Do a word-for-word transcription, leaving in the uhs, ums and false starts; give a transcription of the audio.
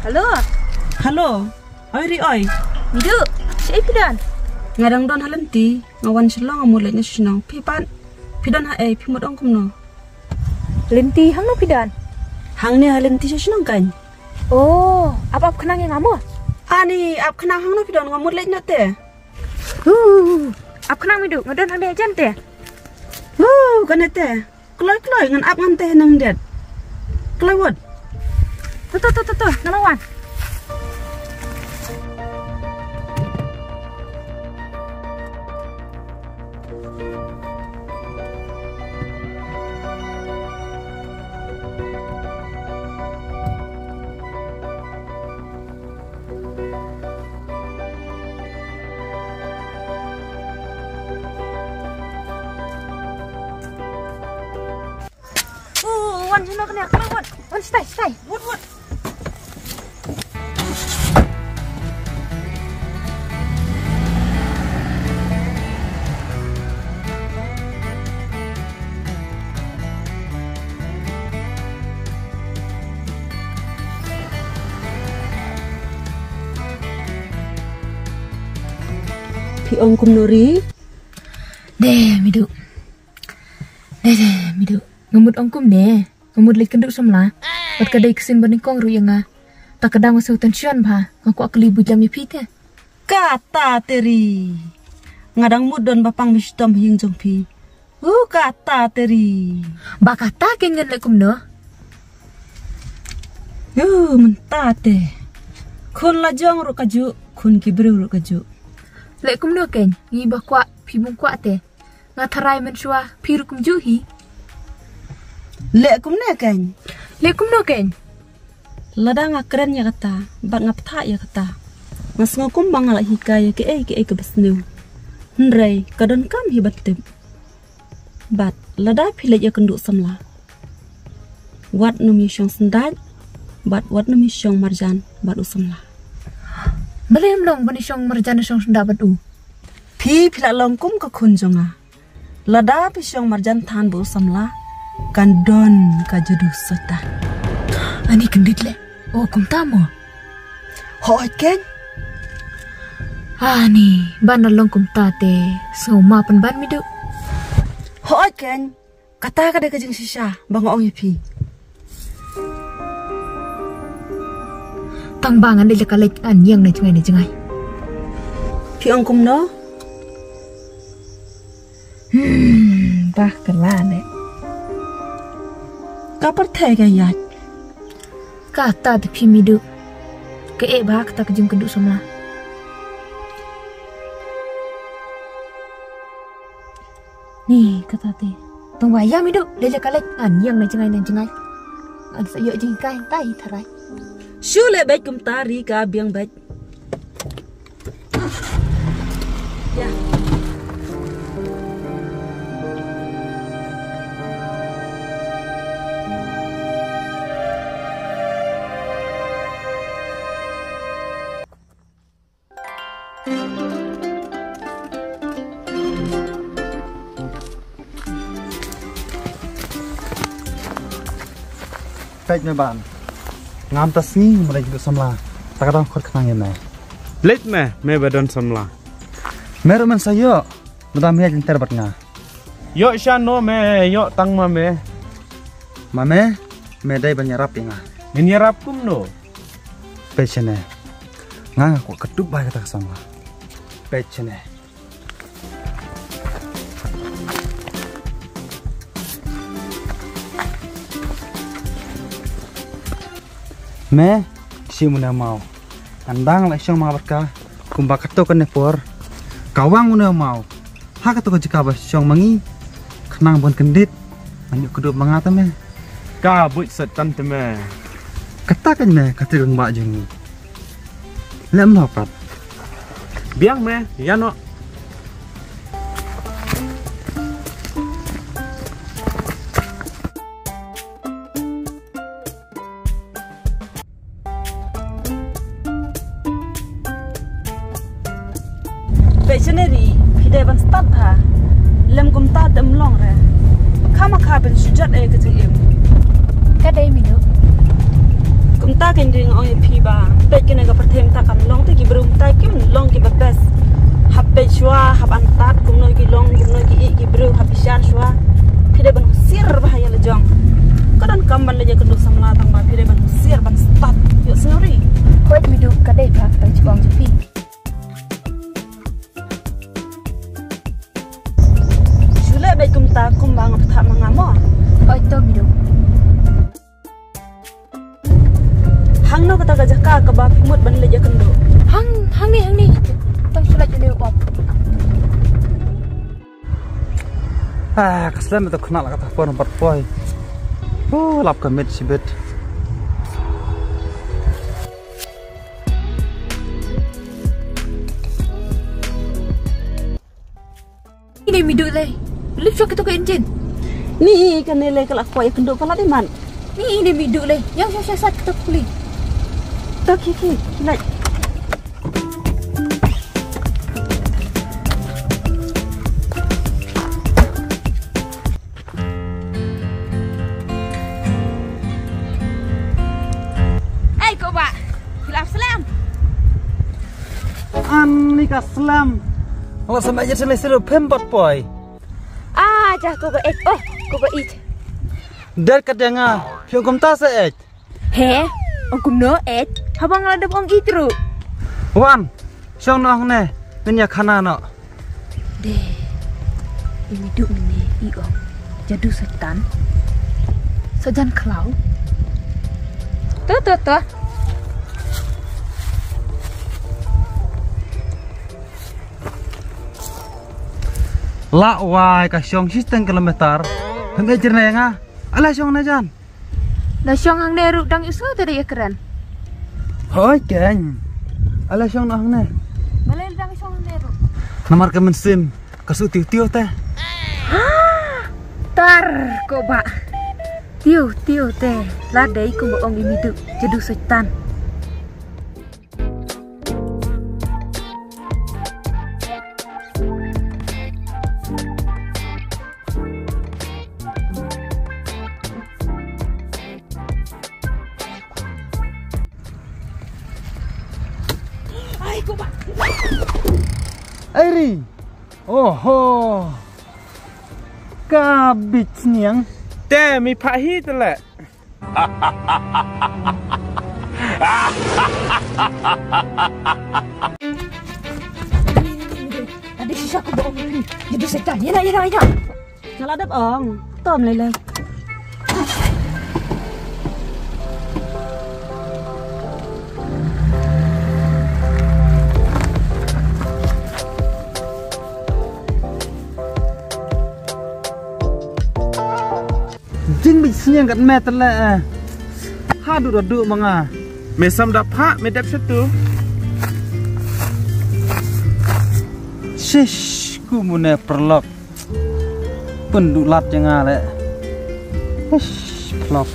Hello. Hello. Oi Ri oi. Midu, shaei phi don? Nga dang don ha lynti. Nga wan shalong, nga mut leit noh sha shnong. Phi pat? Phi don haei? Phi mut ong kumno? Lynti, hangno phi don? Hangne ha lynti sha shnong kan. Oh, ap ap khnang ïa nga mo. Ani, ap khnang, hangno phi don, nga mut leit noh te. Huh, ap khnang Midu, nga don hangne jan te. Huh, kane te. Kloi kloi, ngan ap ngan te nang det. Kloi wot. To to to to to, nga la wan. Oh, wan jino kane, wan, wan, wan, stay, stay. Wut, wut. Phi ong kumno Ri? Dei, Midu. Dei, dei, Midu. Nga mut ong kumne. Nga mut leit kynduh samla. Bad ka dei ka sien ba nyngkong ruh ïa nga. Ta ka dang nga sngewtension bha. Nga kwah kylli buit lam ïa phi te. Kata te Ri. Nga dang mut don ba pang ba shitom ha ïing jong phi. Uh, kata te Ri. Ba kata kein ngan leh kumno? Uh, mynta te. Khun la jong ruh kajuh, khun ki briew ruh kajuh. Leh kumno kein, ngi ba kwah, phi bym kwah te. Nga tharai mynshuwa phi ruh kumjuh hi. Leh kumne kein. Leh kumno kein. Lada nga kren ïa kata bad nga pynthah ïa kata, nga sngew kumba nga la hikai ïa kiei kiei kiba sniew. Hynrei ka donkam hi ba tip. Bad lada phi leit ïa kynduh samla, wat nym ïa shong syndah bad wat nym ïa shong marjan bad u samla. Balei ym long ban ïa shong marjan ïa shong syndah bad u? Phi phi la long kum ka khun jong nga. Lada phi shong marjan than bad u samla, kan don ka jadu soitan. Ani kyndit leh. O kumta mo. Hooid kein. Ani, ban da long kumta te, sngewma pynban Midu. Hooid kein. Kata ka dei ka jingshisha ba nga ong ïa phi. Tang ba ngan leit la ka leit, ngan ïeng na jngai na jngai. Phi ong kumno? Hmm, bah, ka la ne. Ka pyrthei ka ïaid. Kata te phi Midu. Kaei ba kata ka jingkynduh samla. Ni kata te. Tang ba ïa Midu, leit la ka leit, ngan ïeng na jngai na jngai. Ngan sa ïoh jinghikai hangtai tharai. Shu leh beit kumta Ri, ka biang beit. Peit me ban. Ngam ta sngi me leit kynduh samla. Ta ka dang khot khnang ïa me. Leit me, me ba don samla. Me ruh men sa ïoh. Me dang me ïa jynter bad nga. Ïoh shano me, ïoh tang ma me. Ma me, me dei ban ïarap ïa nga. Ngin ïarap kumno? Peit shane. Nga nga kwah kdup bai kata ka samla. Peit shane. Me, shi mune maw. Ngan dang la shong ma bad ka, kumba kato kane por. Ka wang mune maw. Ha kato ka jaka ba shong ma ngi. Khnang ban kyndit. Ngan ïoh kdup ma nga te me. Ka buit soitan te me. Kata kan me, kata dang ba jong ngi. Lem noh pat. Biang me, ïa noh. Peit shane Ri, phi dei ban stad bha. Lem kumta te ym long re. Kham kha ban shu jot ïa ka jingim. Ka dei Midu. Kumta kein dei nga ong ïa phi ba peit kane ka pyrthei mynta kam long te ki briew mynta kim long kiba best. Hap peit shuwa, hap antad kumno ki long, kumno ki ïeh ki briew, hap bishar shuwa. Phi dei ban husiar bha ïa la jong. Ka donkam ban leit ïakynduh samla tang ba phi dei ban husiar ban stad. Ïohsngew ri. Hooid Midu, ka dei bha ka tang jingong jong phi. Shu leh beit kumta kumba nga bthah ma nga mo. Hooid to Midu. Hangno kata ka jaka kaba phi mut ban leit ïakynduh? Hang, hangne, hangne. Tang shu leit ïa u op. Ah, ka slem to khnang la kata pon pat poi. Uh, lap ka met shibit. Ine Midu lei. Lip shok kito ka engine. Ni kane lei ka la kwai kynduh palat iman. Ni ine Midu lei. Ïa sha sha sat kito puli. To ki ki. Lei. Ei ko ba. Hilap slem. Ani ka slem. Nga la sa meh ïa sele sele phem pat poi. Ah, jah ko ba eit. Oh, ko ba eit. Der ka denga. Phi ong kumta sa eit. He, ong kumno eit. Haba nga la dep ong eit ruh. Wan, shong noh hangne. Ngin ïa khana noh. De. I Midu mynne i ong jadu soitan. Sojan khlaw. To to to. La wai ka shong shiteng kilometer. Hynrei jyrnai nga. Ala shong na jan. La shong hangne ruh dang ïohsngew te da ïakren. Hooid kein. Ala shong noh hangne. Balei dang shong hangne ruh? Namar ka mynsiem ka shu tiew tiew te. Tar ko ba. Tiew tiew te. La dei kumba ong i Midu jadu soitan. Ai ko ba. Ai ri. Oho. Ka bit niang. Te mi pha hi te le. Ade shisha ko ba ong ni. Jadu soitan. Ïa na ïa na ïa na. Nga la dep ong. Tom lei lei. Jingbit sniang kat me te le eh. Haduh haduh ma nga. Me sam da pha me dep shatu. Shish, ku mune paralok. Pynduh lad ïa nga le. Shish, paralok.